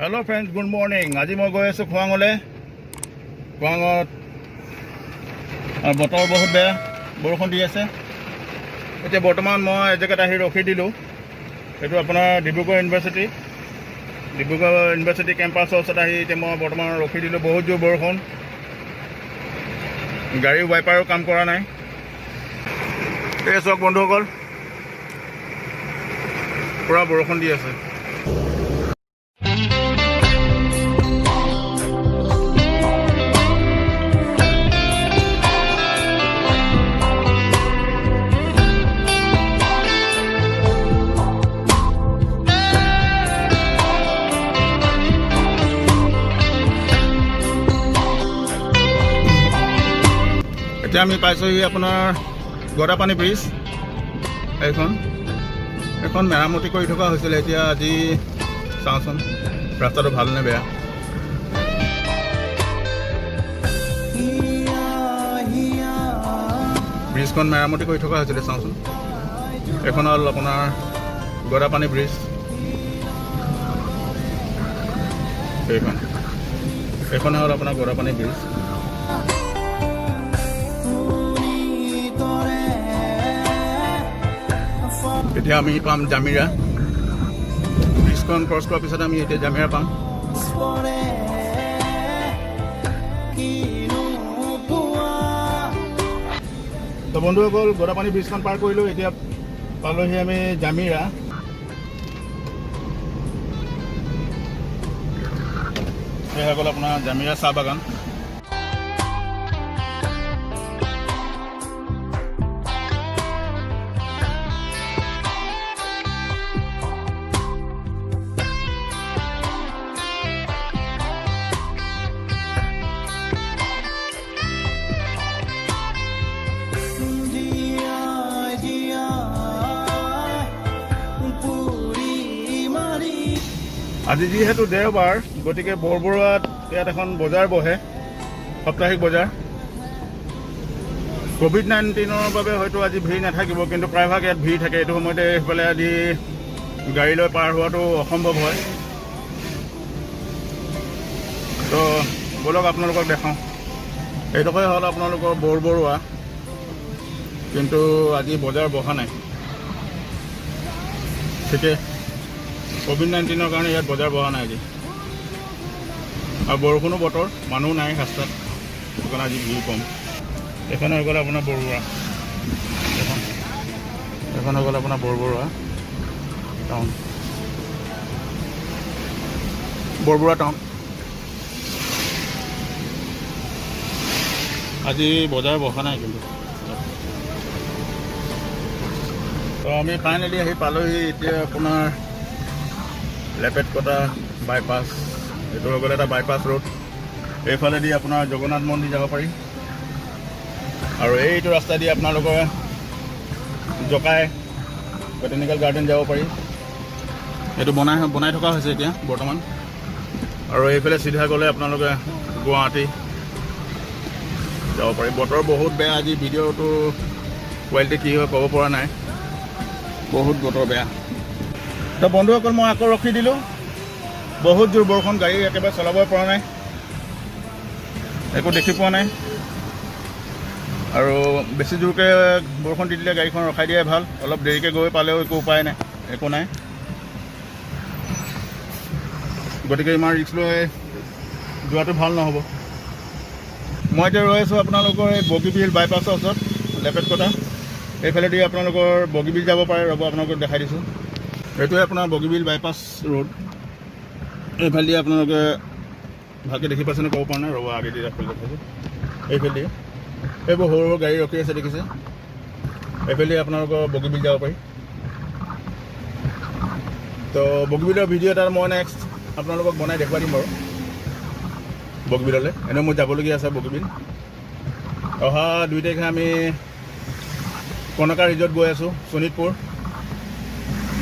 Hello' friends, good morning. আজি মই গৈ আছোঁ খোৱাঙলৈ। খোৱাঙত আৰু বতৰ বহুত বেয়া, বৰষুণ দি আছে। এতিয়া বৰ্তমান মই এজেগাত আহি ৰখি দিলোঁ। এইটো আপোনাৰ ডিব্ৰুগড় ইউনিভাৰ্চিটি। ডিব্ৰুগড় ইউনিভাৰ্চিটি কেম্পাছৰ ওচৰত আহি এতিয়া মই বৰ্তমান ৰখি দিলোঁ। বহুত জোৰ বৰষুণ, গাড়ীৰ ৱাইপাৰো কাম কৰা নাই। এই চাওক বন্ধুসকল, পূৰা বৰষুণ দি আছে। এতিয়া আমি পাইছোঁহি আপোনাৰ গদাপানী ব্ৰিজ। এইখন মেৰামতি কৰি থকা হৈছিলে। এতিয়া আজি চাওঁচোন ৰাস্তাটো ভাল নে বেয়া। ব্ৰিজখন মেৰামতি কৰি থকা হৈছিলে। চাওঁচোন, এইখন হ'ল আপোনাৰ গদাপানী ব্ৰিজ। এইখনে হ'ল আপোনাৰ গদাপানী ব্ৰিজ। এতিয়া আমি পাম জামিৰা। ব্ৰিজখন ক্ৰছ কৰাৰ পিছত আমি এতিয়া জামিৰা পাম। তো বন্ধুসকল, গদাপানী ব্ৰিজখন পাৰ কৰিলোঁ। এতিয়া পালোহি আমি জামিৰা। এই হৈ গ'ল আপোনাৰ জামিৰা চাহ বাগান। আজি যিহেতু দেওবাৰ, গতিকে বৰবৰুৱাত ইয়াত এখন বজাৰ বহে, সাপ্তাহিক বজাৰ। ক'ভিড-19ৰ বাবে হয়তো আজি ভিৰ নাথাকিব, কিন্তু প্ৰায়ভাগ ইয়াত ভিৰ থাকে। এইটো সময়তে সেইফালে আজি গাড়ী লৈ পাৰ হোৱাটো অসম্ভৱ হয়। তো ব'লক, আপোনালোকক দেখাওঁ। এইডোখৰে হ'ল আপোনালোকৰ বৰবৰুৱা, কিন্তু আজি বজাৰ বহা নাই। ঠিকে, ক'ভিড-19ৰ কাৰণে ইয়াত বজাৰ বহা নাই আজি। আৰু বৰষুণো বতৰ, মানুহ নাই ৰাস্তাত, সেইকাৰণে আজি ভিৰ কম। এইখন হৈ গ'ল আপোনাৰ বৰবৰুৱা। এইখন হৈ গ'ল আপোনাৰ বৰবৰুৱা টাউন। বৰবৰুৱা টাউন। আজি বজাৰ বহা নাই কিন্তু। তো আমি ফাইনেলি আহি পালোহি এতিয়া আপোনাৰ লেপেটকটা বাইপাছ। এইটো হৈ গ'ল এটা বাইপাছ ৰোড। এইফালেদি আপোনাৰ জগন্নাথ মন্দিৰ যাব পাৰি আৰু এইটো ৰাস্তা দি আপোনালোকৰ জকাই বটেনিকেল গাৰ্ডেন যাব পাৰি। এইটো বনাই বনাই থকা হৈছে এতিয়া বৰ্তমান। আৰু এইফালে চিধা গ'লে আপোনালোকে গুৱাহাটী যাব পাৰি। বতৰ বহুত বেয়া আজি। ভিডিঅ'টো কোৱালিটি কি হয় ক'ব পৰা নাই, বহুত বতৰ বেয়া। তো বন্ধুসকল, মই আকৌ ৰখি দিলোঁ। বহুত জোৰ বৰষুণ, গাড়ী একেবাৰে চলাবই পৰা নাই, একো দেখি পোৱা নাই। আৰু বেছি জোৰকৈ বৰষুণ দি দিলে গাড়ীখন ৰখাই দিয়াই ভাল। অলপ দেৰিকৈ গৈ পালেও একো উপায় নাই, একো নাই। গতিকে ইমান ৰিস্ক লৈ যোৱাটো ভাল নহ'ব। মই এতিয়া ৰৈ আছোঁ আপোনালোকৰ এই বগীবিল বাইপাছৰ ওচৰত, লেপেটকটা। এইফালেদি আপোনালোকৰ বগীবিল যাব পাৰে। ৰ'ব, আপোনালোকক দেখাই দিছোঁ। এইটোৱে আপোনাৰ বগীবিল বাইপাছ ৰোড। এইফালেদি আপোনালোকে ভালকৈ দেখি পাইছেনে ক'ব পৰা নাই। ৰ'ব, আগেদি দেখাইছোঁ। এইফালেদি এইবোৰ সৰু সৰু গাড়ী ৰখি আছে, দেখিছে। এইফালেদি আপোনালোকৰ বগীবিল যাব পাৰি। তো বগীবিলৰ ভিডিঅ' এটা মই নেক্সট আপোনালোকক বনাই দেখুৱাই দিম বাৰু। বগীবিললৈ এনেও মোৰ যাবলগীয়া আছে। বগীবিল অহা 2 তাৰিখে আমি কনকা ৰিজৰ্ট গৈ আছোঁ, শোণিতপুৰ।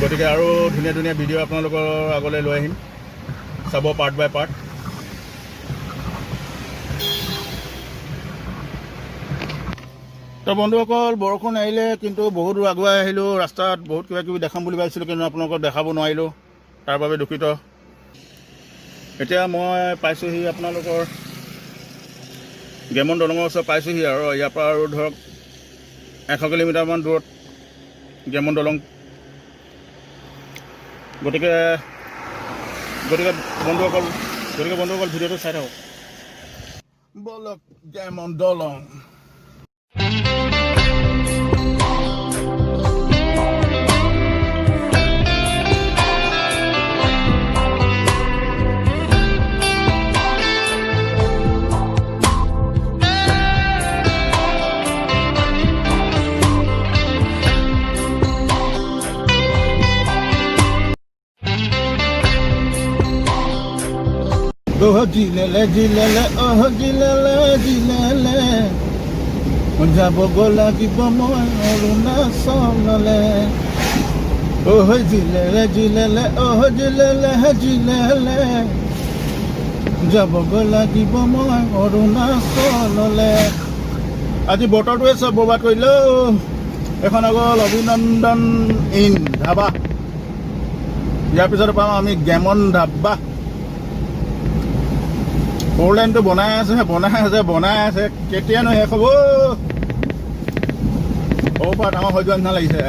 গতিকে আৰু ধুনীয়া ধুনীয়া ভিডিঅ' আপোনালোকৰ আগলৈ লৈ আহিম, চাব পাৰ্ট বাই পাৰ্ট। তো বন্ধুসকল, বৰষুণ আহিলে, কিন্তু বহুত দূৰ আগুৱাই আহিলোঁ। ৰাস্তাত বহুত কিবা কিবি দেখাম বুলি ভাবিছিলোঁ, কিন্তু আপোনালোকক দেখাব নোৱাৰিলোঁ, তাৰ বাবে দুখিত। এতিয়া মই পাইছোঁহি আপোনালোকৰ গেমন দলঙৰ ওচৰত পাইছোঁহি আৰু ইয়াৰ পৰা আৰু ধৰক 100 কিলোমিটাৰমান দূৰত গেমন দলং। গতিকে গতিকে বন্ধুসকল গতিকে বন্ধুসকল, ভিডিঅ'টো চাই থাকক। ব'লক, গেমন দলং। অহ জিলেলে জিলেলে, অহ জিলেলে জিলেলে, যাব লাগিব মই অৰুণাচললে। অহ জিলেলে জিলেলে, অহ জিলেলে জিলেলে, যাব লাগিব মই অৰুণাচললে। আজি বতৰটোৱে চব বৰবাদ কৰিলে। এখন গ'ল অভিনন্দন ইন ধাবা। ইয়াৰ পিছত পাম আমি গেমন ধাবা। ফ'ৰ লাইনটো বনাই আছে, বনাই আছে, বনাই আছে, কেতিয়ানো শেষ হ'ব? সৰুৰ পৰা ডাঙৰ হৈ যোৱা নিচিনা লাগিছে।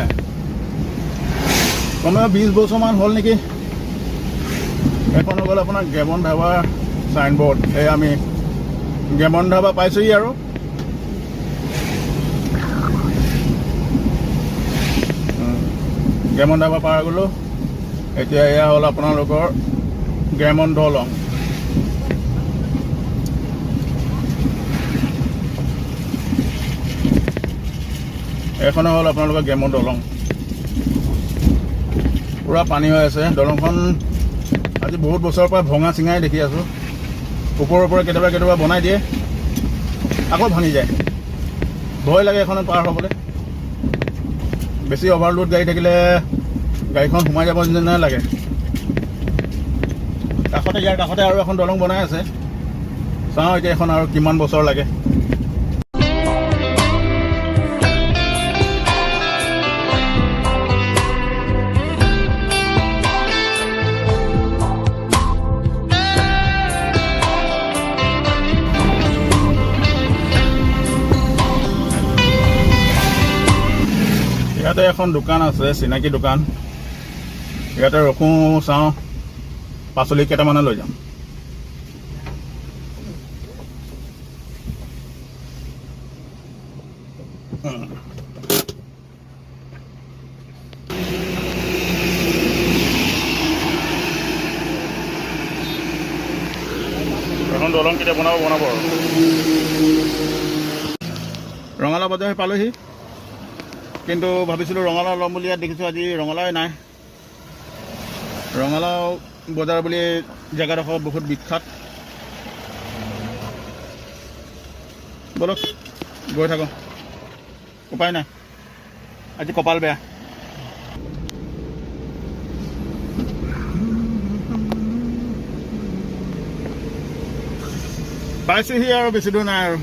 কমেও 20 বছৰমান হ'ল নেকি। এইখন হৈ গ'ল আপোনাৰ গেমন ধাবাৰ চাইনবোৰ্ড। এই আমি গেমন ধাবা পাইছোহি আৰু। গেমন ধাবা পাৰ গ'লোঁ। এতিয়া এয়া হ'ল আপোনালোকৰ গেমন দলং। এইখনে হ'ল আপোনালোকৰ গেমন দলং। পূৰা পানী হৈ আছে দলংখন। আজি বহুত বছৰৰ পৰা ভঙা চিঙাই দেখি আছোঁ। ওপৰৰ পৰা কেতিয়াবা কেতিয়াবা বনাই দিয়ে, আকৌ ভাঙি যায়। ভয় লাগে এইখনত পাৰ হ'বলৈ। বেছি অভাৰলোড গাড়ী থাকিলে গাড়ীখন সোমাই যাব নিচিনা লাগে। কাষতে, ইয়াৰ কাষতে আৰু এখন দলং বনাই আছে। চাওঁ এতিয়া এখন আৰু কিমান বছৰ লাগে। ইয়াতে এখন দোকান আছে, চিনাকি দোকান। ইয়াতে ৰখোঁ, চাওঁ, পাচলি কেইটামানে লৈ যাম। এখন দলং কেতিয়া বনাব বনাব আৰু। ৰঙালাও বজাৰ পালোহি, কিন্তু ভাবিছিলোঁ ৰঙালাও ল'ম বুলি। ইয়াত দেখিছোঁ আজি ৰঙালাওৱে নাই। ৰঙালাও বজাৰ বুলি জেগাডোখৰ বহুত বিখ্যাত। ব'লক, গৈ থাকোঁ, উপায় নাই, আজি কপাল বেয়া। পাইছোহি আৰু, বেছি দূৰ নাই আৰু।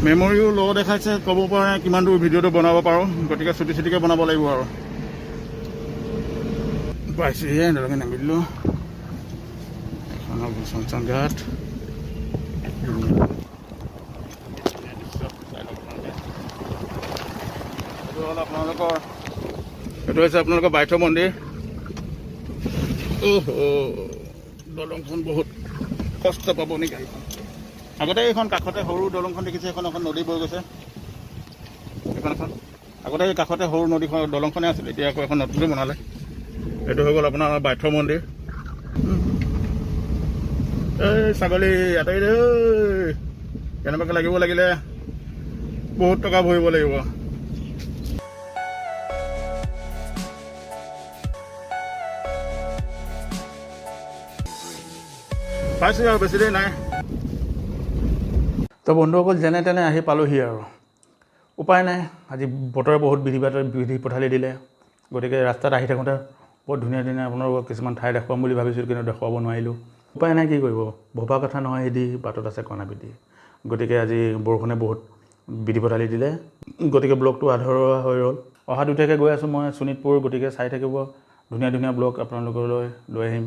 মেমৰিও ল' দেখাইছে, ক'ব পৰা নাই কিমান দূৰ ভিডিঅ'টো বনাব পাৰোঁ। গতিকে চুটি চুটিকৈ বনাব লাগিব আৰু। পাইছোহি, দলঙে নামি দিলোঁ। এখন হ'ল শ্মশান ঘাট। ধুনীয়া দৃশ্য, চাই লওক আপোনালোকে। এইটো হ'ল আপোনালোকৰ, এইটো হৈছে আপোনালোকৰ বাইথ মন্দিৰ। অহ, দলংখন বহুত কষ্ট পাব নেকি গাড়ীখন? আগতে এইখন কাষতে সৰু দলংখন দেখিছে, এইখন এখন নদী বৈ গৈছে। এইখন এখন আগতে এই কাষতে সৰু নদীখন দলংখনে আছিলে, এতিয়া আকৌ এখন নতুনকৈ বনালে। এইটো হৈ গ'ল আপোনাৰ বাইথ মন্দিৰ। এই ছাগলী আঁতৰি দে ঐ। কেনেবাকৈ লাগিব লাগিলে বহুত টকা ভৰিব লাগিব। পাইছোঁ আৰু, বেছি দেৰি নাই। তো বন্ধুসকল, যেনে তেনে আহি পালোহি আৰু, উপায় নাই। আজি বতৰে বহুত বিধি পথালি দিলে। গতিকে ৰাস্তাত আহি থাকোঁতে বহুত ধুনীয়া ধুনীয়া আপোনালোকক কিছুমান ঠাই দেখুৱাম বুলি ভাবিছিলোঁ, কিন্তু দেখুৱাব নোৱাৰিলোঁ। উপায় নাই, কি কৰিব, ভবা কথা নহয় সিদি, বাটত আছে কণা বিধি। গতিকে আজি বৰষুণে বহুত বিধি পথালি দিলে, গতিকে ব্লগটো আধৰুৱা হৈ ৰ'ল। অহা 2 তাৰিখে গৈ আছোঁ মই শোণিতপুৰ, গতিকে চাই থাকিব, ধুনীয়া ধুনীয়া ব্লগ আপোনালোকলৈ লৈ আহিম।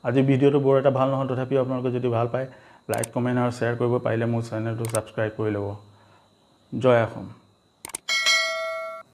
আজি ভিডিঅ'টো বৰ এটা ভাল নহয়, তথাপিও আপোনালোকে যদি ভাল পায়, লাইক, কমেণ্ট আৰু শ্বেয়াৰ কৰিব। পাৰিলে মোৰ চেনেলটো ছাবস্ক্ৰাইব কৰি ল'ব। জয় অসম।